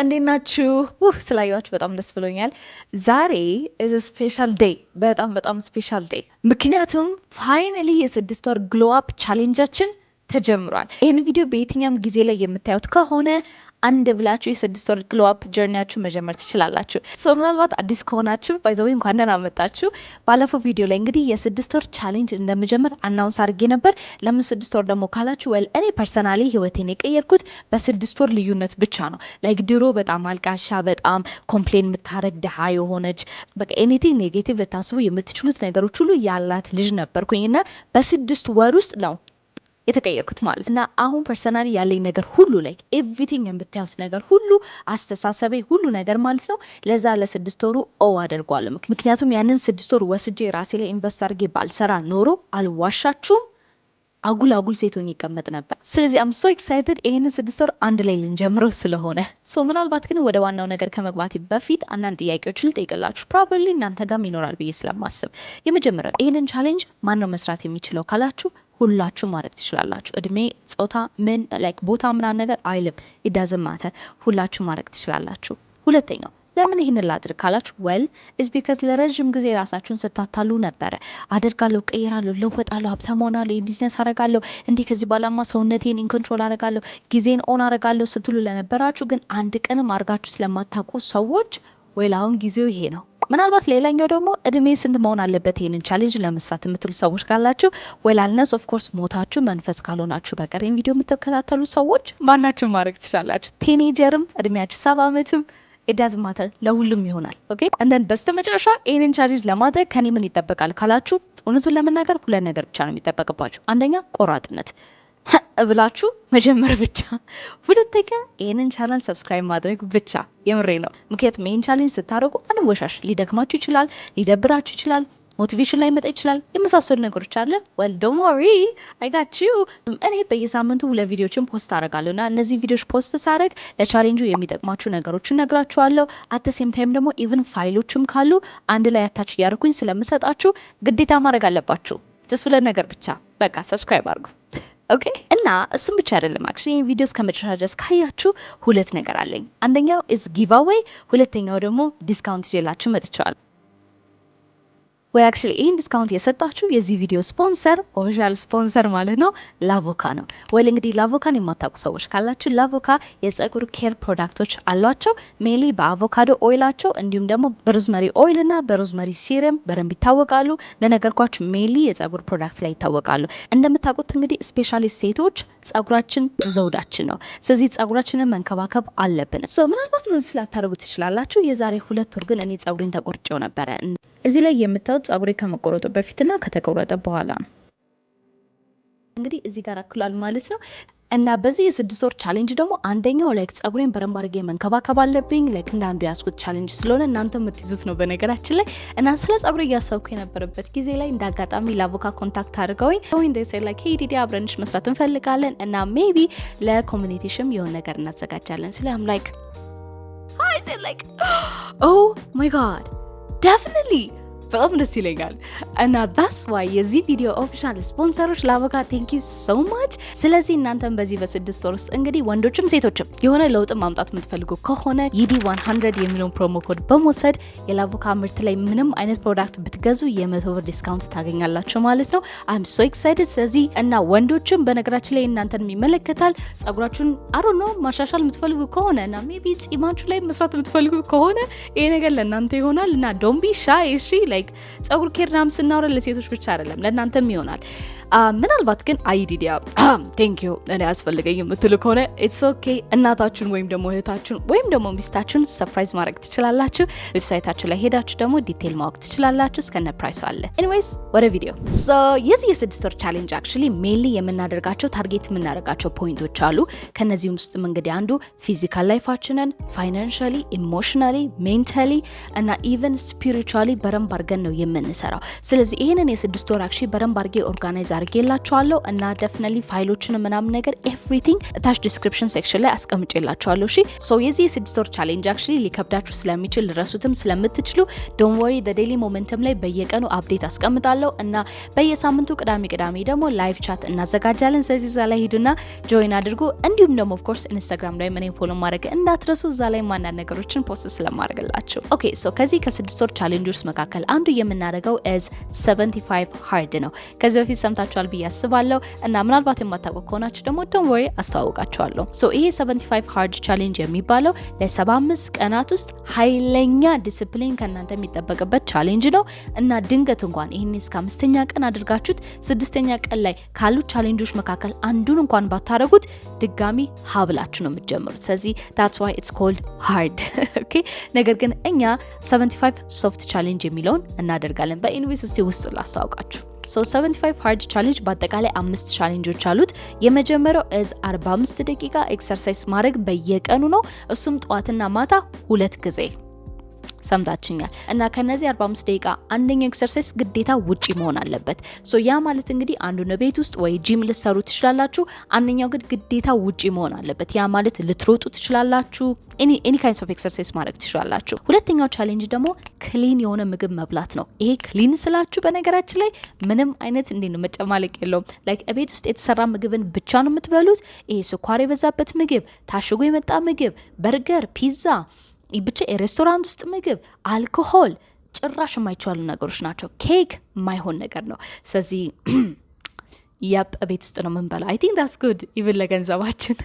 እንዴት ናችሁ? ውህ ስላየኋችሁ በጣም ደስ ብሎኛል። ዛሬ is special day፣ በጣም በጣም special day፣ ምክንያቱም finally የ6 ወር glow up challenge ኣችን ተጀምሯል። ይህን ቪዲዮ በየትኛውም ጊዜ ላይ የምታዩት ከሆነ አንድ ብላችሁ የ6 ወር glow up journey ያችሁ መጀመር ትችላላችሁ። So ምናልባት አዲስ ከሆናችሁ by the way እንኳን ደህና መጣችሁ። ባለፈው ቪዲዮ ላይ እንግዲህ የ6 ወር challenge እንደምጀምር announce አድርጌ ነበር። ለምን 6 ወር ደግሞ ካላችሁ፣ well፣ እኔ personally ህይወቴን የቀየርኩት በ6 ወር ልዩነት ብቻ ነው። Like ድሮ በጣም አልቃሻ፣ በጣም complain የምታረግ፣ ድሃ የሆነች፣ በቃ anything negative ልታስቡ የምትችሉት ነገሮች ሁሉ ያላት ልጅ ነበርኩኝ እና በ6 ወር ውስጥ ነው የተቀየርኩት ማለት። እና አሁን personally ያለኝ ነገር ሁሉ፣ like everything የምታዩት ነገር ሁሉ፣ አስተሳሰቤ፣ ሁሉ ነገር ማለት ነው፣ ለዛ ለ6 ወሩ owe አደርገዋለሁ። ምክንያቱም ያንን 6 ወር ወስጄ ራሴ ላይ invest አድርጌ ባልሰራ ኖሮ አልዋሻችሁም አጉል አጉል ሴት ሆኜ ይቀመጥ ነበር። ስለዚህ I'm so excited ይህንን 6 ወር አንድ ላይ ልንጀምረው ስለሆነ። So ምናልባት ግን ወደ ዋናው ነገር ከመግባቴ በፊት አንዳንድ ጥያቄዎችን ልጠይቅላችሁ፣ probably እናንተ ጋርም ይኖራል ብዬ ስለማስብ። የመጀመሪያው፣ ይህንን challenge ማን ነው መስራት የሚችለው ካላችሁ፣ ሁላችሁ ማድረግ ትችላላችሁ። እድሜ፣ ጾታ፣ ምን like ቦታ ምናምን ነገር አይልም። It doesn't matter፣ ሁላችሁ ማድረግ ትችላላችሁ። ሁለተኛው፣ ለምን ይህንን ላድርግ ካላችሁ፣ well, it's because ለረዥም ጊዜ ራሳችሁን ስታታሉ ነበረ። አደርጋለሁ፣ ቀይራለሁ፣ ለወጣለሁ፣ ሀብታም ሆናለሁ፣ ቢዝነስ አረጋለሁ፣ እንዲህ ከዚህ በኋላማ ሰውነቴን in control አረጋለሁ፣ ጊዜን own አረጋለሁ ስትሉ ለነበራችሁ ግን አንድ ቀንም አርጋችሁ ስለማታውቁ ሰዎች፣ well፣ አሁን ጊዜው ይሄ ነው። ምናልባት ሌላኛው ደግሞ እድሜ ስንት መሆን አለበት ይሄንን challenge ለመስራት የምትሉ ሰዎች ካላችሁ፣ well, unless of course ሞታችሁ መንፈስ ካልሆናችሁ በቀር ይህን ቪዲዮ የምትከታተሉ ሰዎች ማናችሁ ማድረግ ትችላላችሁ። Teenager ም፣ እድሜያችሁ 70 ዓመትም፣ it doesn't matter፣ ለሁሉም ይሆናል። Okay, and then በስተ መጨረሻ ይህንን challenge ለማድረግ ከኔ ምን ይጠበቃል ካላችሁ፣ እውነቱን ለመናገር ሁለት ነገር ብቻ ነው የሚጠበቅባችሁ። አንደኛ ቆራጥነት ብላችሁ መጀመር ብቻ። ሁለተኛ ይህንን channel subscribe ማድረግ ብቻ። የምሬ ነው። ምክንያቱም ይህን challenge ስታደርጉ አንወሻሽ ሊደክማችሁ ይችላል፣ ሊደብራችሁ ይችላል፣ motivation ላይመጣ ይችላል፣ የመሳሰሉ ነገሮች አለ። Well, don't worry, I got you። እኔ በየሳምንቱ ሁለት ቪዲዮችን post አደርጋለሁ እና እነዚህ ቪዲዮች post ሳደርግ ለቻሌንጁ የሚጠቅማችሁ ነገሮችን ነግራችኋለሁ። At the same time ደግሞ even ፋይሎችም ካሉ አንድ ላይ attach እያደረኩኝ ስለምሰጣችሁ ግዴታ ማድረግ አለባችሁ። Just ሁለት ነገር ብቻ፣ በቃ subscribe አድርጉ። Okay፣ እና እሱም ብቻ አይደለም፣ actually ይህን ቪዲዮ እስከ መጨረሻ ድረስ ካያችሁ ሁለት ነገር አለኝ። አንደኛው is giveaway፣ ሁለተኛው ደግሞ discount ይዤላችሁ መጥቻለሁ። Well, actually ይህን discount የሰጣችሁ የዚህ ቪዲዮ sponsor፣ official sponsor ማለት ነው፣ ላቮካ ነው። Well፣ እንግዲህ ላቮካን የማታውቁ ሰዎች ካላችሁ፣ ላቮካ የጸጉር care product ኦች አሏቸው። Mainly በ avocado oil ኣቸው እንዲሁም ደግሞ በ rosemary oil እና በ rosemary serum በደንብ ይታወቃሉ። እንደነገርኳችሁ mainly የጸጉር product ላይ ይታወቃሉ። እንደምታውቁት እንግዲህ especially ሴቶች ጸጉራችን ዘውዳችን ነው። ስለዚህ ጸጉራችንን መንከባከብ አለብን። So ምናልባት notice ላታደርጉ ትችላላችሁ። የዛሬ 2 ወር ግን እኔ ጸጉሬን ተቆርጬው ነበረ። እዚህ ላይ የምታዩት ጸጉሬ ከመቆረጡ በፊትና ከተቆረጠ በኋላ ነው። እንግዲህ እዚህ ጋር አክሏል ማለት ነው። እና በዚህ የ6 ወር challenge ደግሞ አንደኛው like ጸጉሬን በደንብ አድርጌ መንከባከብ አለብኝ። Like እንደ አንዱ ያዝኩት challenge ስለሆነ እናንተ የምትይዙት ነው በነገራችን ላይ። እና ስለ ጸጉሬ እያሰብኩ የነበረበት ጊዜ ላይ እንደ አጋጣሚ ላቮካ contact አድርገውኝ they said like፣ "Hey ዲዲ፣ አብረንሽ መስራት እንፈልጋለን እና maybe ለ community ሽም የሆነ ነገር እናዘጋጃለን" ሲሉኝ I'm like, I said like, "Oh my God, definitely፣ በጣም ደስ ይለኛል።" እና that's why የዚህ ቪዲዮ official sponsor ኦች ላቮካ፣ thank you so much። ስለዚህ እናንተም በዚህ በ6 ወር ውስጥ እንግዲህ ወንዶችም ሴቶችም የሆነ ለውጥ ማምጣት የምትፈልጉ ከሆነ ይዲ 100 የሚለውን promo code በመውሰድ የላቮካ ምርት ላይ ምንም አይነት product ብትገዙ የ100 ብር discount ታገኛላችሁ ማለት ነው። I'm so excited። ስለዚህ እና ወንዶችም በነገራችን ላይ እናንተን ይመለከታል። ጸጉራችሁን አሮ ነው ማሻሻል የምትፈልጉ ከሆነ እና maybe ጺማችሁ ላይ መስራት የምትፈልጉ ከሆነ ይሄ ነገር ለእናንተ ይሆናል። እና don't be shy፣ እሺ? Like ጸጉር care ምናምን ስናወራ ለሴቶች ብቻ አይደለም፣ ለእናንተም ይሆናል። ምናልባት ግን "አይ ዲዲያ፣ thank you፣ እኔ አያስፈልገኝ" የምትሉ ከሆነ it's okay። እናታችሁን ወይም ደግሞ እህታችሁን ወይም ደግሞ ሚስታችሁን surprise ማድረግ ትችላላችሁ። Website ኣችሁ ላይ ሄዳችሁ ደግሞ detail ማወቅ ትችላላችሁ። እስከነ price ኡ አለ። Anyways፣ ወደ ቪዲዮ። So የዚህ የ6 ወር challenge actually mainly የምናደርጋቸው፣ target የምናደርጋቸው point ኦች አሉ። ከነዚህም ውስጥም እንግዲህ አንዱ physical life ኣችንን financially፣ emotionally፣ mentally እና even spiritually በደንብ አድርገን አድርገን ነው የምንሰራው። ስለዚህ ይህንን የ6 ወር actually በደንብ አድርጌ organize አድርጌላችኋለሁ እና definitely ፋይሎችን ምናምን ነገር everything እታች description section ላይ አስቀምጬላችኋለሁ። እሺ፣ so የዚህ የ6 ወር challenge actually ሊከብዳችሁ ስለሚችል፣ ልትረሱትም ስለምትችሉ don't worry፣ Daily Momentum ላይ በየቀኑ update አስቀምጣለሁ እና በየሳምንቱ ቅዳሜ ቅዳሜ ደግሞ live chat እናዘጋጃለን። ስለዚህ እዛ ላይ ሂዱና join አድርጉ። እንዲሁም ደግሞ of course Instagram ላይ እኔን follow ማድረግ እንዳትረሱ፣ እዛ ላይ አንዳንድ ነገሮችን post ስለማድረግላችሁ። Okay፣ so ከዚህ ከ6 ወር challenge ኦች መካከል አንዱ የምናደርገው is 75 Hard ነው። ከዚህ በፊት ሰምታችኋል ብዬ አስባለሁ እና ምናልባት የማታውቁ ከሆናችሁ ደግሞ don't worry፣ አስተዋውቃችኋለሁ። So ይሄ 75 Hard challenge የሚባለው ለ75 ቀናት ውስጥ ኃይለኛ ዲስፕሊን ከእናንተ የሚጠበቅበት challenge ነው እና ድንገት እንኳን ይህን እስከ አምስተኛ ቀን አድርጋችሁት ስድስተኛ ቀን ላይ ካሉት challenge ኦች መካከል አንዱን እንኳን ባታደርጉት ድጋሚ ሀ ብላችሁ ነው የምትጀምሩት። ስለዚህ that's why it's called hard, okay። ነገር ግን እኛ 75 Soft challenge የሚለውን እናደርጋለን። But anyways፣ እስቲ ውስጡ ላስተዋውቃችሁ። So 75 Hard challenge በአጠቃላይ አምስት challenge ኦች አሉት። የመጀመሪያው is 45 ደቂቃ exercise ማድረግ በየቀኑ ነው። እሱም ጠዋትና ማታ ሁለት ጊዜ፣ ሰምታችኛል። እና ከነዚህ 45 ደቂቃ አንደኛው exercise ግዴታ ውጪ መሆን አለበት። So ያ ማለት እንግዲህ አንዱን ቤት ውስጥ ወይ ጂም ልትሰሩ ትችላላችሁ። አንደኛው ግን ግዴታ ውጪ መሆን አለበት። ያ ማለት ልትሮጡ ትችላላችሁ። Any kinds of exercise ማድረግ ትችላላችሁ። ሁለተኛው challenge ደግሞ clean የሆነ ምግብ መብላት ነው። ይሄ clean ስላችሁ በነገራችን ላይ ምንም አይነት እንዴ ነው መጨማለቅ የለውም። Like ቤት ውስጥ የተሰራ ምግብን ብቻ ነው የምትበሉት። ይሄ ስኳር የበዛበት ምግብ፣ ታሽጎ የመጣ ምግብ፣ በርገር፣ ፒዛ፣ ብቻ የሬስቶራንት ውስጥ ምግብ፣ አልኮሆል ጭራሽ የማይቻሉ ነገሮች ናቸው። ኬክ የማይሆን ነገር ነው። ስለዚህ yep፣ ቤት ውስጥ ነው የምንበላው። I think that's good even ለገንዘባችን።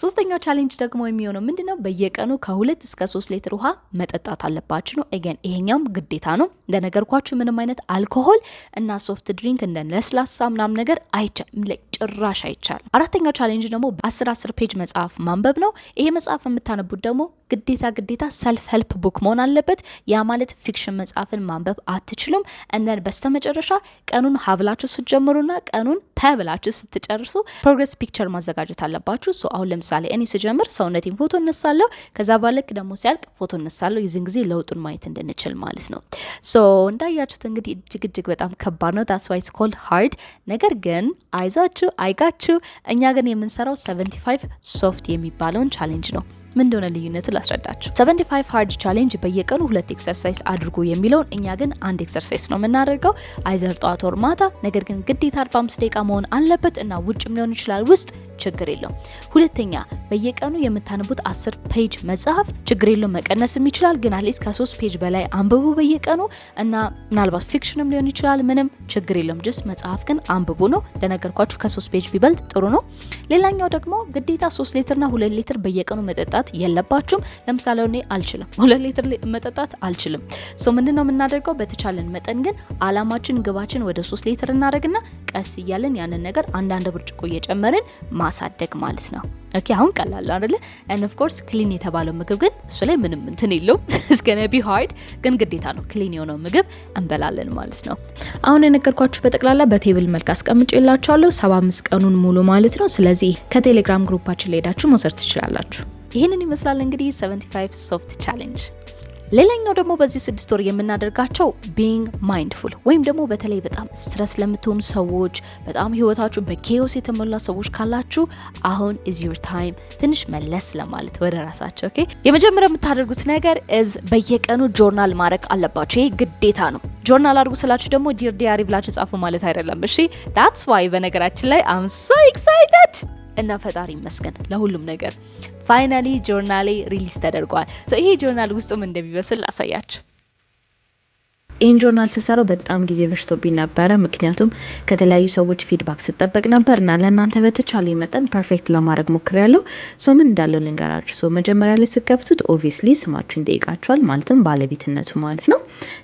ሶስተኛው challenge ደግሞ የሚሆነው ምንድነው? በየቀኑ ከ2 እስከ 3 ሊትር ውሃ መጠጣት አለባችሁ ነው። Again ይሄኛውም ግዴታ ነው። እንደነገርኳችሁ ምንም አይነት አልኮሆል እና soft drink እንደ ለስላሳ ምናምን ነገር አይቻልም፣ ጭራሽ አይቻልም። አራተኛው challenge ደግሞ 10 10 page መጽሐፍ ማንበብ ነው። ይሄ መጽሐፍ የምታነቡት ደግሞ ግዴታ ግዴታ self help book መሆን አለበት። ያ ማለት fiction መጽሐፍን ማንበብ አትችሉም። And then በስተመጨረሻ ቀኑን ሀ ብላችሁ ስትጀምሩና ቀኑን ፐ ብላችሁ ስትጨርሱ progress picture ማዘጋጀት አለባችሁ። So አሁን ለምሳሌ እኔ ስጀምር ሰውነቴን ፎቶ እነሳለሁ። ከዛ ባለክ ደግሞ ሲያልቅ ፎቶ እነሳለሁ። የዚህን ጊዜ ለውጡን ማየት እንድንችል ማለት ነው። So እንዳያችሁት እንግዲህ እጅግ እጅግ በጣም ከባድ ነው። That's why it's called hard። ነገር ግን አይዟችሁ፣ አይጋችሁ። እኛ ግን የምንሰራው 75 Soft የሚባለውን challenge ነው። ምን እንደሆነ ልዩነቱ ላስረዳችሁ። 75 Hard challenge በየቀኑ ሁለት exercise አድርጉ የሚለውን፣ እኛ ግን አንድ exercise ነው የምናደርገው፣ either ጠዋት or ማታ። ነገር ግን ግዴታ 45 ደቂቃ መሆን አለበት እና ውጭም ሊሆን ይችላል፣ ውስጥ ችግር የለውም። ሁለተኛ በየቀኑ የምታነቡት 10 page መጽሐፍ፣ ችግር የለውም፣ መቀነስም ይችላል፣ ግን at least ከ3 page በላይ አንብቡ በየቀኑ እና ምናልባት fiction ም ሊሆን ይችላል፣ ምንም ችግር የለውም። Just መጽሐፍ ግን አንብቡ ነው። እንደነገርኳችሁ ከ3 page ቢበልጥ ጥሩ ነው። ሌላኛው ደግሞ ግዴታ 3 ሊትርና 2 ሊትር በየቀኑ መጠጣት የለባችሁም። ለምሳሌ እኔ አልችልም፣ 2 ሊትር መጠጣት አልችልም። So ምንድነው የምናደርገው? በተቻለን መጠን ግን አላማችን ግባችን ወደ 3 ሊትር እናደርግና ቀስ እያለን ያንን ነገር አንዳንድ ብርጭቆ እየጨመርን ማሳደግ ማለት ነው። Okay፣ አሁን ቀላል አይደለ? And of course clean የተባለው ምግብ ግን እሱ ላይ ምንም እንትን የለውም። It's gonna be hard ግን ግዴታ ነው። Clean የሆነው ምግብ እንበላለን ማለት ነው። አሁን የነገርኳችሁ በጠቅላላ በ table መልክ አስቀምጬላችኋለሁ፣ 75 ቀኑን ሙሉ ማለት ነው። ስለዚህ ከ Telegram group ኣችን ላይ ሄዳችሁ መውሰድ ትችላላችሁ። ይህንን ይመስላል እንግዲህ 75 Soft challenge። ሌላኛው ደግሞ በዚህ 6 ወር የምናደርጋቸው being mindful ወይም ደግሞ በተለይ በጣም stress ለምትሆኑ ሰዎች፣ በጣም ህይወታችሁ በ chaos የተሞላ ሰዎች ካላችሁ አሁን is your time ትንሽ መለስ ለማለት ወደ ራሳችሁ። Okay፣ የመጀመሪያው የምታደርጉት ነገር is በየቀኑ ጆርናል ማድረግ አለባችሁ። ይሄ ግዴታ ነው። ጆርናል አድርጉ ስላችሁ ደግሞ dear diary ብላችሁ ጻፉ ማለት አይደለም። እሺ፣ that's why በነገራችን ላይ I'm so excited እና ፈጣሪ ይመስገን ለሁሉም ነገር፣ finally journal ኤ release ተደርጓል። ይሄ ጆርናል ውስጡ ምን እንደሚመስል ላሳያችሁ። ይህን ጆርናል ስሰራው በጣም ጊዜ ፈጅቶብኝ ነበረ። ምክንያቱም ከተለያዩ ሰዎች feedback ስጠብቅ ነበር እና ለእናንተ በተቻለ መጠን perfect ለማድረግ ሞክሬያለሁ። So ምን እንዳለው ልንገራችሁ። So መጀመሪያ ላይ ስትከፍቱት obviously ስማችሁን ይጠይቃችኋል፣ ማለትም ባለቤትነቱ ማለት ነው።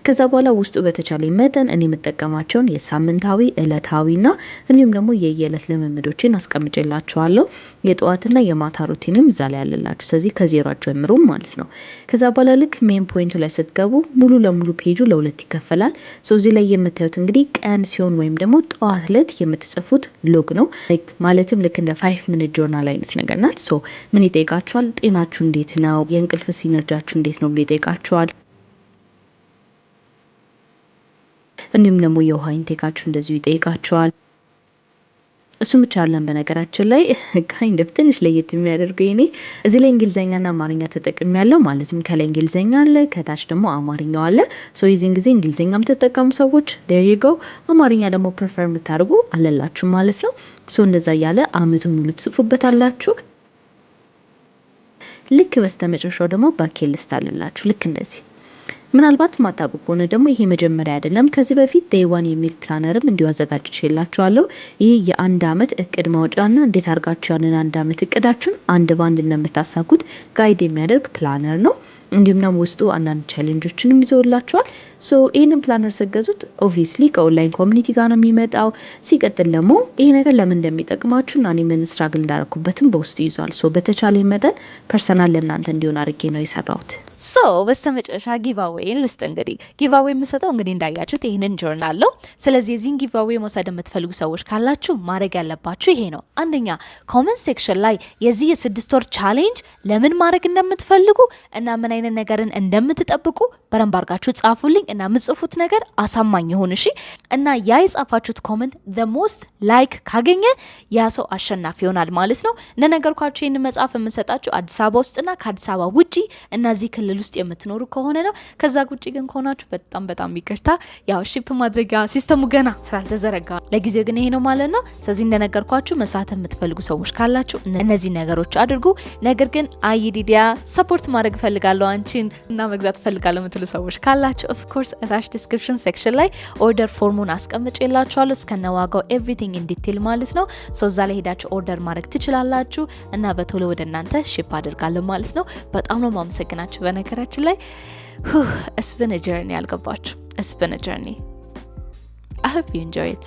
ከዛ በኋላ ውስጡ በተቻለ መጠን እኔ የምጠቀማቸውን የሳምንታዊ፣ እለታዊ ና እንዲሁም ደግሞ የየዕለት ልምምዶችን አስቀምጬላችኋለሁ። የጠዋትና የማታ routine ም እዛ ላይ ያለላችሁ። ስለዚህ ከዜሮ አትጀምሩም ማለት ነው። ከዛ በኋላ ልክ main point ኡ ላይ ስትገቡ ሙሉ ለሙሉ ፔጁ ለሁለት ይከፈላል። So እዚህ ላይ የምታዩት እንግዲህ ቀን ሲሆን ወይም ደግሞ ጠዋት ዕለት የምትጽፉት log ነው። ማለትም ልክ እንደ 5 minute journal አይነት ነገር ናት። So ምን ይጠይቃችኋል? ጤናችሁ እንዴት ነው? የእንቅልፍ synergy ያችሁ እንዴት ነው ብሎ ይጠይቃችኋል። እንዲሁም ደግሞ የውሃ intake ኣችሁ እንደዚሁ ይጠይቃችኋል። እሱም ብቻ አይደለም፣ በነገራችን ላይ kind of ትንሽ ለየት የሚያደርገው የኔ እዚህ ላይ እንግሊዝኛና አማርኛ ተጠቅሜያለሁ ማለትም ከላይ እንግሊዝኛ አለ፣ ከታች ደግሞ አማርኛው አለ። So የዚህን ጊዜ እንግሊዝኛ የምትጠቀሙ ሰዎች there you go፣ አማርኛ ደግሞ prefer የምታደርጉ አለላችሁ ማለት ነው። So እንደዛ እያለ አመቱን ሙሉ ትጽፉበታላችሁ። ልክ በስተመጨረሻው ደግሞ bucket list አለላችሁ፣ ልክ እንደዚህ። ምናልባት ማታውቁ ከሆነ ደግሞ ይሄ መጀመሪያ አይደለም። ከዚህ በፊት day one የሚል planner ም እንዲሁ አዘጋጅቼላችኋለሁ። ይህ የአንድ አመት እቅድ ማውጫና እንዴት አድርጋችሁ ያንን አንድ አመት እቅዳችሁን አንድ ባንድ እንደምታሳኩት guide የሚያደርግ planner ነው። እንዲሁም ደግሞ ውስጡ አንዳንድ challenge ኦችንም ይዘውላችኋል። So ይህንን planner ስትገዙት obviously ከ online community ጋር ነው የሚመጣው። ሲቀጥል ደግሞ ይሄ ነገር ለምን እንደሚጠቅማችሁ እና እኔ ምን struggle እንዳረኩበትም በውስጡ ይዟል። So በተቻለ መጠን personal ለእናንተ እንዲሆን አድርጌ ነው የሰራሁት። So በስተመጨረሻ giveaway ን ልስጥ። እንግዲህ giveaway የምሰጠው እንግዲህ እንዳያችሁት ይህንን ጆርናል ነው። ስለዚህ የዚህን giveaway መውሰድ የምትፈልጉ ሰዎች ካላችሁ ማድረግ ያለባችሁ ይሄ ነው። አንደኛ comment section ላይ የዚህ የ6 ወር challenge ለምን ማድረግ እንደምትፈልጉ እና ምን አይነት ነገርን እንደምትጠብቁ በደንብ አድርጋችሁ ጻፉልኝ እና የምትጽፉት ነገር አሳማኝ ይሁን፣ እሺ። እና ያ የጻፋችሁት comment the most like ካገኘ ያ ሰው አሸናፊ ይሆናል ማለት ነው። እንደነገርኳችሁ ይህን መጽሐፍ የምሰጣችሁ አዲስ አበባ ውስጥና ከአዲስ አበባ ውጪ እና እዚህ ክልል ውስጥ የምትኖሩ ከሆነ ነው። ከዛ ውጪ ግን ከሆናችሁ በጣም በጣም ይቅርታ፣ ያው ship ማድረጊያ system ኡ ገና ስላልተዘረጋ ለጊዜው ግን ይሄ ነው ማለት ነው። ስለዚህ እንደነገርኳችሁ መሳተፍ የምትፈልጉ ሰዎች ካላችሁ እነዚህ ነገሮች አድርጉ። ነገር ግን አይ ዲዲያ፣ support ማድረግ እፈልጋለሁ አንቺን እና መግዛት እፈልጋለሁ የምትሉ ሰዎች ካላችሁ of course እታች description section ላይ order form ኡን አስቀምጬላችኋለሁ እስከነዋጋው everything in detail ማለት ነው። So እዛ ላይ ሄዳችሁ order ማድረግ ትችላላችሁ እና በቶሎ ወደ እናንተ ship አድርጋለሁ ማለት ነው። በጣም ነው ማመሰግናችሁ። በነገራችን ላይ it's been a journey፣ አልገባችሁ፣ it's been a journey። I hope you enjoy it፣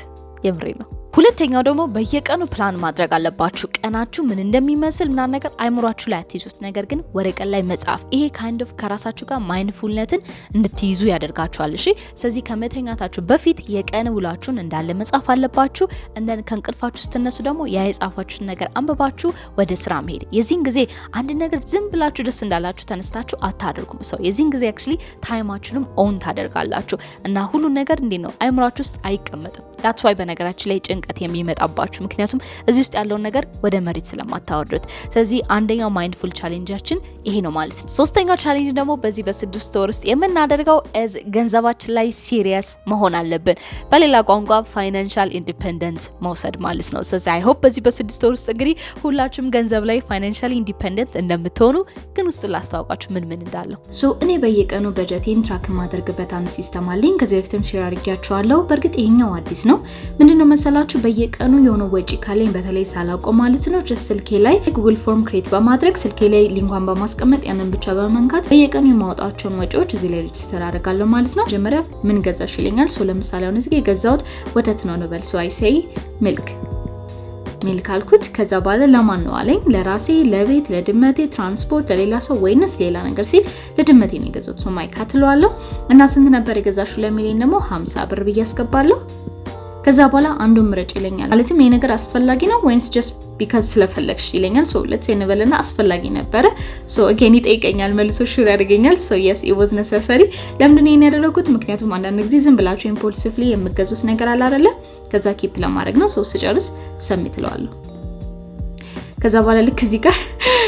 የምሬ ነው። ሁለተኛው ደግሞ በየቀኑ ፕላን ማድረግ አለባችሁ። ቀናችሁ ምን እንደሚመስል ምናምን ነገር አይምሯችሁ ላይ አትይዙት፣ ነገር ግን ወረቀት ላይ መጻፍ። ይሄ kind of ከራሳችሁ ጋር mindfulness ን እንድትይዙ ያደርጋችኋል። እሺ፣ ስለዚህ ከመተኛታችሁ በፊት የቀን ውሏችሁን እንዳለ መጻፍ አለባችሁ። And then ከእንቅልፋችሁ ስትነሱ ደግሞ ያ የጻፋችሁን ነገር አንብባችሁ ወደ ስራ መሄድ። የዚህን ጊዜ አንድ ነገር ዝም ብላችሁ ደስ እንዳላችሁ ተነስታችሁ አታደርጉም። So የዚህን ጊዜ actually time ኣችሁንም own ታደርጋላችሁ እና ሁሉን ነገር እንዴት ነው አይምሯችሁ ውስጥ አይቀመጥም። That's why በነገራችን ላይ ጭንቀት የሚመጣባችሁ፣ ምክንያቱም እዚህ ውስጥ ያለውን ነገር ወደ መሬት ስለማታወርዱት። ስለዚህ አንደኛው mindful challenge ኣችን ይሄ ነው ማለት ነው። ሶስተኛው challenge ደግሞ በዚህ በ6 ወር ውስጥ የምናደርገው is ገንዘባችን ላይ serious መሆን አለብን። በሌላ ቋንቋ financial independence መውሰድ ማለት ነው። ስለዚህ I hope በዚህ በ6 ወር ውስጥ እንግዲህ ሁላችሁም ገንዘብ ላይ financial independent እንደምትሆኑ። ግን ውስጥ ላስተዋውቃችሁ ምን ምን እንዳለው። So እኔ በየቀኑ በጀቴን track የማደርግበት አንድ system አለኝ። ከዚህ በፊትም share አድርጌያችኋለሁ። በእርግጥ ይሄኛው አዲስ ነው። ምንድነው መሰላችሁ? በየቀኑ የሆነ ወጪ ካለኝ፣ በተለይ ሳላውቀው ማለት ነው፣ just ስልኬ ላይ Google form create በማድረግ፣ ስልኬ ላይ link ኳን በማስቀመጥ፣ ያንን ብቻ በመንካት በየቀኑ የማወጣቸውን ወጪዎች እዚህ ላይ register አደርጋለሁ ማለት ነው። መጀመሪያ ምን ገዛሽ ይለኛል። So ለምሳሌ አሁን እዚህ የገዛሁት ወተት ነው እንበል። So I say milk፣ milk አልኩት። ከዛ በኋላ ለማን ነው አለኝ። ለራሴ፣ ለቤት፣ ለድመቴ፣ ትራንስፖርት፣ ለሌላ ሰው ወይንስ ሌላ ነገር ሲል ለድመቴ ነው የገዛሁት። So my cat እለዋለሁ። እና ስንት ነበር የገዛሽው ለሚለኝ ደግሞ 50 ብር ብዬ አስገባለሁ። ከዛ በኋላ አንዱን ምረጭ ይለኛል። ማለትም ይሄ ነገር አስፈላጊ ነው ወይንስ just because ስለፈለግሽ ይለኛል። So let's እንበልና አስፈላጊ ነበረ። So again ይጠይቀኛል፣ መልሶ sure ያደርገኛል። So yes, it was necessary። ለምንድን ነው ይሄን ያደረኩት? ምክንያቱም አንዳንድ ጊዜ ዝም ብላችሁ impulsively የምትገዙት ነገር አለ አይደለ? ከዛ keep ለማድረግ ነው። So ስጨርስ submit እለዋለሁ። ከዛ በኋላ ልክ እዚህ ጋር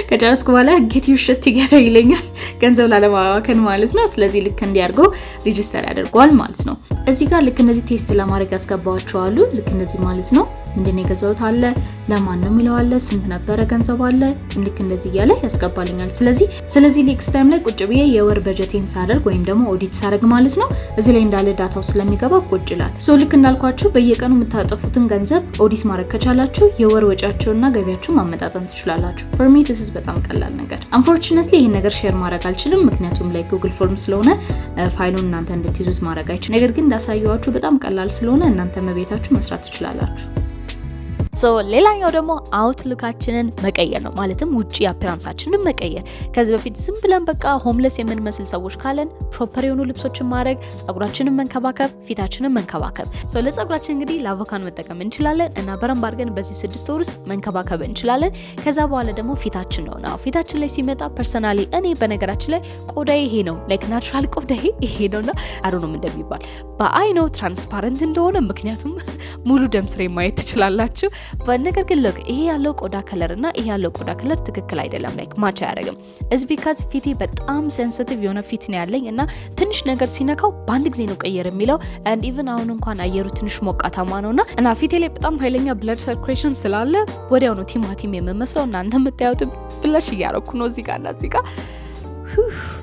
ከጨረስኩ በኋላ "Get your shit together" ይለኛል፣ ገንዘብ ላለማባከን ማለት ነው። ስለዚህ ልክ እንዲህ አድርጎ register ያደርገዋል ማለት ነው። እዚህ ጋር ልክ እነዚህ test ለማድረግ ያስገባቸው አሉ። ልክ እንደዚህ ማለት ነው። ምንድን ነው የገዛሁት አለ፣ ለማን ነው የሚለው አለ፣ ስንት ነበረ ገንዘቡ አለ። ልክ እንደዚህ እያለ ያስገባልኛል። ስለዚህ next time ላይ ቁጭ ብዬ የወር በጀቴን ሳደርግ ወይም ደግሞ ኦዲት ሳደርግ ማለት ነው፣ እዚህ ላይ እንዳለ data ው ስለሚገባ ቁጭ ይላል። So ልክ እንዳልኳችሁ በየቀኑ የምታጠፉትን ገንዘብ ኦዲት ማድረግ ከቻላችሁ የወር ወጪያችሁንና ገቢያችሁ ማመጣጠን ትችላላችሁ። For me this is በጣም ቀላል ነገር። Unfortunately ይህን ነገር share ማድረግ አልችልም፣ ምክንያቱም like Google form ስለሆነ ፋይሉን እናንተ እንድትይዙት ማድረግ አይችልም። ነገር ግን እንዳሳየኋችሁ በጣም ቀላል ስለሆነ እናንተ በቤታችሁ መስራት ትችላላችሁ። So ሌላኛው ደግሞ outlook ኣችንን መቀየር ነው። ማለትም ውጭ appearance ኣችንን መቀየር። ከዚህ በፊት ዝም ብለን በቃ homeless የምንመስል ሰዎች ካለን proper የሆኑ ልብሶችን ማድረግ፣ ጸጉራችንን መንከባከብ፣ ፊታችንን መንከባከብ። So ለጸጉራችን እንግዲህ ላቮካን መጠቀም እንችላለን እና በረንብ አድርገን በዚህ 6 ወር ውስጥ መንከባከብ እንችላለን። ከዛ በኋላ ደግሞ ፊታችን ነው። Now ፊታችን ላይ ሲመጣ personally እኔ በነገራችን ላይ ቆዳዬ ይሄ ነው፣ like natural ቆዳዬ ይሄ ነውና I don't know እንደሚባል በአይ ነው transparent እንደሆነ፣ ምክንያቱም ሙሉ ደም ስሬ ማየት ትችላላችሁ። ነገር ግን look፣ ይሄ ያለው ቆዳ color እና ይሄ ያለው ቆዳ color ትክክል አይደለም፣ like match አያደርግም። It's because ፊቴ በጣም sensitive የሆነ ፊት ነው ያለኝ እና ትንሽ ነገር ሲነካው በአንድ ጊዜ ነው ቀየር የሚለው። And even አሁን እንኳን አየሩ ትንሽ ሞቃታማ ነውና እና ፊቴ ላይ በጣም ኃይለኛ blood circulation ስላለ ወዲያው ነው ቲማቲም የምመስለው። እና እንደምታዩት blush እያረኩ ነው እዚህ ጋር እና እዚህ ጋር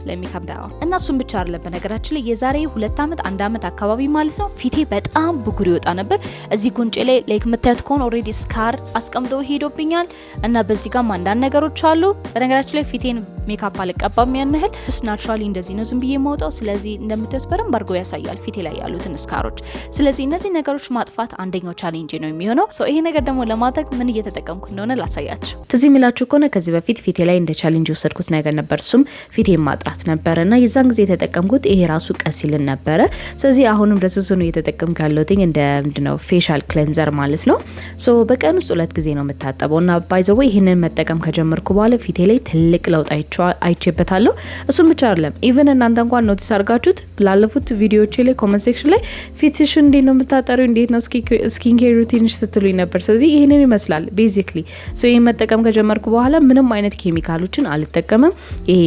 ለሚከብዳ። እና እሱም ብቻ አይደለም። በነገራችን ላይ የዛሬ 2 ዓመት፣ አንድ ዓመት አካባቢ ማለት ነው፣ ፊቴ በጣም ብጉር ይወጣ ነበር። እዚህ ጉንጬ ላይ like የምታዩት ከሆነ already scar አስቀምጦ ሄዶብኛል እና በዚህ ጋርም አንዳንድ ነገሮች አሉ። በነገራችን ላይ ፊቴን ሜካፕ አልቀባም ያን ያህል፣ naturally እንደዚህ ነው ዝም ብዬ የማወጣው። ስለዚህ እንደምታዩት በደንብ አድርጎ ያሳያል ፊቴ ላይ ያሉትን scar ኦች። ስለዚህ እነዚህ ነገሮች ማጥፋት አንደኛው challenge ነው የሚሆነው። So ይሄ ነገር ደግሞ ለማድረግ ምን እየተጠቀምኩ እንደሆነ ላሳያችሁ። ትዝ የሚላችሁ ከሆነ ከዚህ በፊት ፊቴ ላይ እንደ challenge የወሰድኩት ነገር ነበር። እሱም ፊቴ ማጥራት ነበረ እና የዛን ጊዜ የተጠቀምኩት ይሄ ራሱ ቀሲልን ነበረ። ስለዚህ አሁንም ድረስ እሱ ነው እየተጠቀምኩ ያለሁት፣ እንደ ምንድነው facial cleanser ማለት ነው። So በቀን ውስጥ ሁለት ጊዜ ነው የምታጠበው እና by the way ይህንን መጠቀም ከጀመርኩ በኋላ ፊቴ ላይ ትልቅ ለውጥ አይቼበታለሁ። እሱም ብቻ አይደለም፣ even እናንተ እንኳን notice አድርጋችሁት ላለፉት ቪዲዮዎቼ ላይ comment section ላይ ፊትሽን እንዴት ነው የምታጠሪው፣ እንዴት ነው skin care routine ሽ ስትሉኝ ነበር። ስለዚህ ይህንን ይመስላል basically። So ይህን መጠቀም ከጀመርኩ በኋላ ምንም አይነት ኬሚካሎችን አልጠቀምም። ይሄ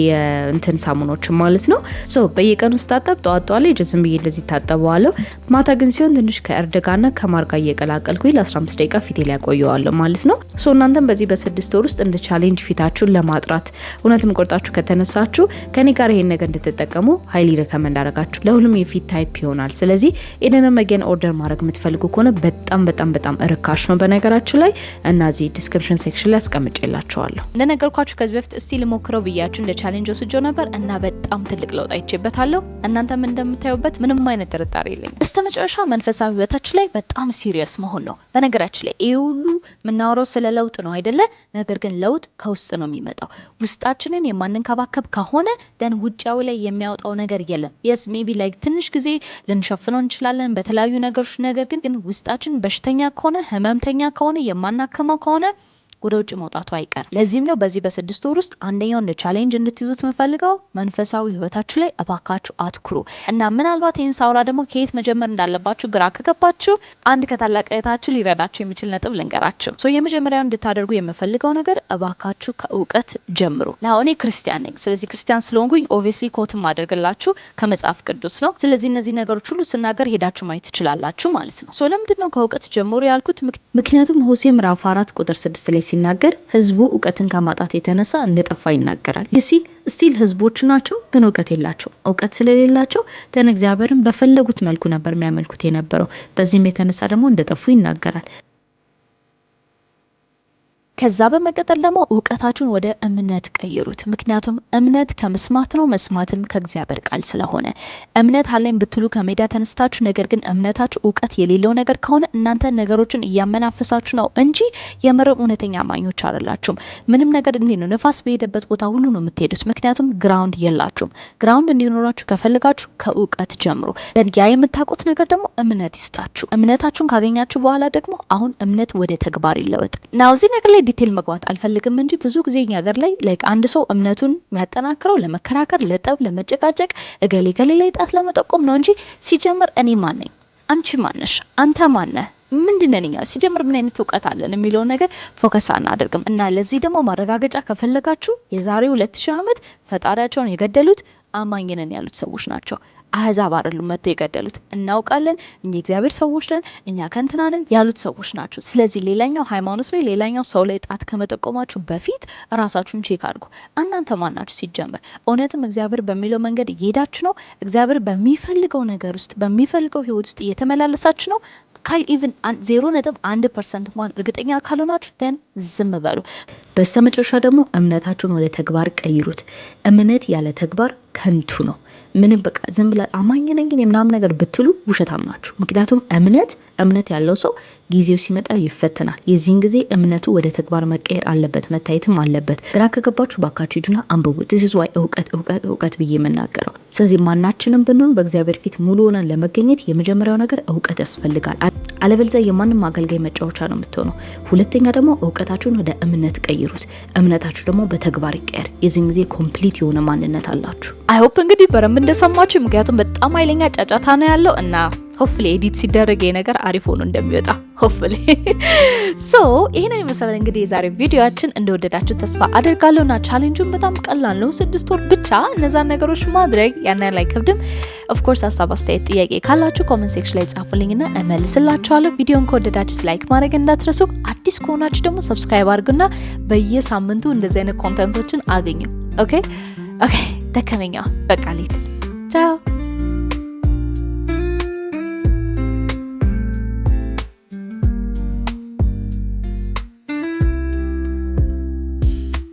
እንትን ሳሙኖችን ማለት ነው። So በየቀኑ ስታጠብ ጠዋት ጠዋት ላይ ዝም ብዬ እንደዚህ ታጠበዋለሁ። ማታ ግን ሲሆን ትንሽ ከእርድ ጋርና ከማር ጋር እየቀላቀልኩኝ ለ15 ደቂቃ ፊቴ ላይ ያቆየዋለሁ ማለት ነው። So እናንተም በዚህ በ6 ወር ውስጥ እንደ challenge ፊታችሁን ለማጥራት እውነትም ቆርጣችሁ ከተነሳችሁ ከኔ ጋር ይሄን ነገር እንድትጠቀሙ highly recommend አደርጋችሁ። ለሁሉም የፊት type ይሆናል። ስለዚህ ይህንንም again order ማድረግ የምትፈልጉ ከሆነ በጣም በጣም በጣም ርካሽ ነው በነገራችን ላይ እና እዚህ description section ላይ አስቀምጬላችኋለሁ። እንደነገርኳችሁ ከዚህ በፊት እስቲ ልሞክረው ብያችሁ እንደ challenge ወስጄው ነበር እና በጣም ትልቅ ለውጥ አይቼበታለሁ። እናንተም እንደምታዩበት ምንም አይነት ጥርጣሬ የለኝም። እስከ መጨረሻ መንፈሳዊ ህይወታችን ላይ በጣም serious መሆን ነው። በነገራችን ላይ ይህ ሁሉ የምናወራው ስለ ለውጥ ነው አይደለ? ነገር ግን ለውጥ ከውስጥ ነው የሚመጣው። ውስጣችንን የማንንከባከብ ከሆነ then ውጫዊ ላይ የሚያወጣው ነገር የለም። Yes, maybe like ትንሽ ጊዜ ልንሸፍነው እንችላለን በተለያዩ ነገሮች። ነገር ግን ውስጣችን በሽተኛ ከሆነ፣ ህመምተኛ ከሆነ፣ የማናክመው ከሆነ ወደ ውጭ መውጣቱ አይቀርም። ለዚህም ነው በዚህ በ6 ወር ውስጥ አንደኛው እንደ challenge እንድትይዙት የምፈልገው፣ መንፈሳዊ ህይወታችሁ ላይ እባካችሁ አትኩሩ። እና ምናልባት ይህን ሳውራ ደግሞ ከየት መጀመር እንዳለባችሁ ግራ ከገባችሁ አንድ ከታላቅ እህታችሁ ሊረዳችሁ የሚችል ነጥብ ልንገራችሁ። So የመጀመሪያው እንድታደርጉ የምፈልገው ነገር እባካችሁ ከእውቀት ጀምሩ። Now እኔ ክርስቲያን ነኝ። ስለዚህ ክርስቲያን ስለሆንኩኝ obviously quote ማደርግላችሁ ከመጽሐፍ ቅዱስ ነው። ስለዚህ እነዚህ ነገሮች ሁሉ ስናገር ሄዳችሁ ማየት ትችላላችሁ ማለት ነው። So ለምንድን ነው ከእውቀት ጀምሩ ያልኩት? ምክንያቱም ሆሴ ምዕራፍ 4 ቁጥር 6 ላይ ሲናገር ህዝቡ እውቀትን ከማጣት የተነሳ እንደጠፋ ይናገራል። You see, still ህዝቦች ናቸው፣ ግን እውቀት የላቸውም። እውቀት ስለሌላቸው then እግዚአብሔርን በፈለጉት መልኩ ነበር የሚያመልኩት የነበረው። በዚህም የተነሳ ደግሞ እንደጠፉ ይናገራል። ከዛ በመቀጠል ደግሞ እውቀታችሁን ወደ እምነት ቀይሩት። ምክንያቱም እምነት ከመስማት ነው፣ መስማትም ከእግዚአብሔር ቃል ስለሆነ። እምነት አለኝ ብትሉ ከሜዳ ተነስታችሁ፣ ነገር ግን እምነታችሁ እውቀት የሌለው ነገር ከሆነ እናንተ ነገሮችን እያመናፈሳችሁ ነው እንጂ የምርም እውነተኛ አማኞች አይደላችሁም። ምንም ነገር እንዲህ ነው፣ ንፋስ በሄደበት ቦታ ሁሉ ነው የምትሄዱት። ምክንያቱም ground የላችሁም። Ground እንዲኖራችሁ ከፈለጋችሁ ከእውቀት ጀምሩ። ያ የምታውቁት ነገር ደግሞ እምነት ይስጣችሁ። እምነታችሁን ካገኛችሁ በኋላ ደግሞ አሁን እምነት ወደ ተግባር ይለወጥ። Now እዚህ ነገር ላይ detail መግባት አልፈልግም እንጂ ብዙ ጊዜ እኛ ሀገር ላይ like አንድ ሰው እምነቱን የሚያጠናክረው ለመከራከር፣ ለጠብ፣ ለመጨቃጨቅ፣ እገሌ ገሌ ላይ ጣት ለመጠቆም ነው እንጂ ሲጀምር እኔ ማን ነኝ፣ አንቺ ማነሽ፣ አንተ ማነህ፣ ምንድነን እኛ፣ ሲጀምር ምን አይነት እውቀት አለን የሚለውን ነገር focus አናደርግም። እና ለዚህ ደግሞ ማረጋገጫ ከፈለጋችሁ የዛሬ 2000 ዓመት ፈጣሪያቸውን የገደሉት አማኝ ነን ያሉት ሰዎች ናቸው። አህዛብ አይደሉም መጥተው የገደሉት። እናውቃለን፣ እኛ እግዚአብሔር ሰዎች ነን፣ እኛ ከእንትና ነን ያሉት ሰዎች ናቸው። ስለዚህ ሌላኛው ሃይማኖት ላይ፣ ሌላኛው ሰው ላይ ጣት ከመጠቆማችሁ በፊት ራሳችሁን check አድርጉ። እናንተ ማናችሁ ሲጀመር? እውነትም እግዚአብሔር በሚለው መንገድ እየሄዳችሁ ነው? እግዚአብሔር በሚፈልገው ነገር ውስጥ፣ በሚፈልገው ህይወት ውስጥ እየተመላለሳችሁ ነው? ካይ even 0.1% እንኳን እርግጠኛ ካልሆናችሁ then ዝም በሉ። በስተመጨረሻ ደግሞ እምነታችሁን ወደ ተግባር ቀይሩት። እምነት ያለ ተግባር ከንቱ ነው። ምንም በቃ ዝም ብላ አማኝ ነኝ ግን የምናምን ነገር ብትሉ ውሸታም ናችሁ። ምክንያቱም እምነት እምነት ያለው ሰው ጊዜው ሲመጣ ይፈተናል። የዚህን ጊዜ እምነቱ ወደ ተግባር መቀየር አለበት፣ መታየትም አለበት። ግራ ከገባችሁ ባካችሁ ሂዱና አንብቡ። This is why እውቀት፣ እውቀት፣ እውቀት ብዬ የምናገረው። ስለዚህ ማናችንም ብንሆን በእግዚአብሔር ፊት ሙሉ ሆነን ለመገኘት የመጀመሪያው ነገር እውቀት ያስፈልጋል። አለበለዚያ የማንም አገልጋይ መጫወቻ ነው የምትሆነው። ሁለተኛ ደግሞ እውቀታችሁን ወደ እምነት ቀይሩት። እምነታችሁ ደግሞ በተግባር ይቀየር። የዚህን ጊዜ complete የሆነ ማንነት አላችሁ። I hope እንግዲህ በደንብ እንደሰማችሁ፣ ምክንያቱም በጣም ኃይለኛ ጫጫታ ነው ያለው እና hopefully edit ሲደረግ ይሄ ነገር አሪፍ ሆኖ እንደሚወጣ hopefully። So ይህንን የመሰለ እንግዲህ የዛሬ ቪዲዮአችን እንደወደዳችሁ ተስፋ አደርጋለሁ እና challenge ኡን በጣም ቀላል ነው። 6 ወር ብቻ እነዛን ነገሮች ማድረግ ያን ያህል አይከብድም። Of course ሀሳብ፣ አስተያየት፣ ጥያቄ ካላችሁ comment section ላይ ጻፉልኝና እመልስላችኋለሁ። ቪዲዮን ከወደዳችሁ like ማድረግ እንዳትረሱ። አዲስ ከሆናችሁ ደግሞ subscribe አድርጉና በየሳምንቱ እንደዚህ አይነት content ኦችን አገኙ። Okay፣ ደከመኛ፣ በቃ ልሂድ። ቻው።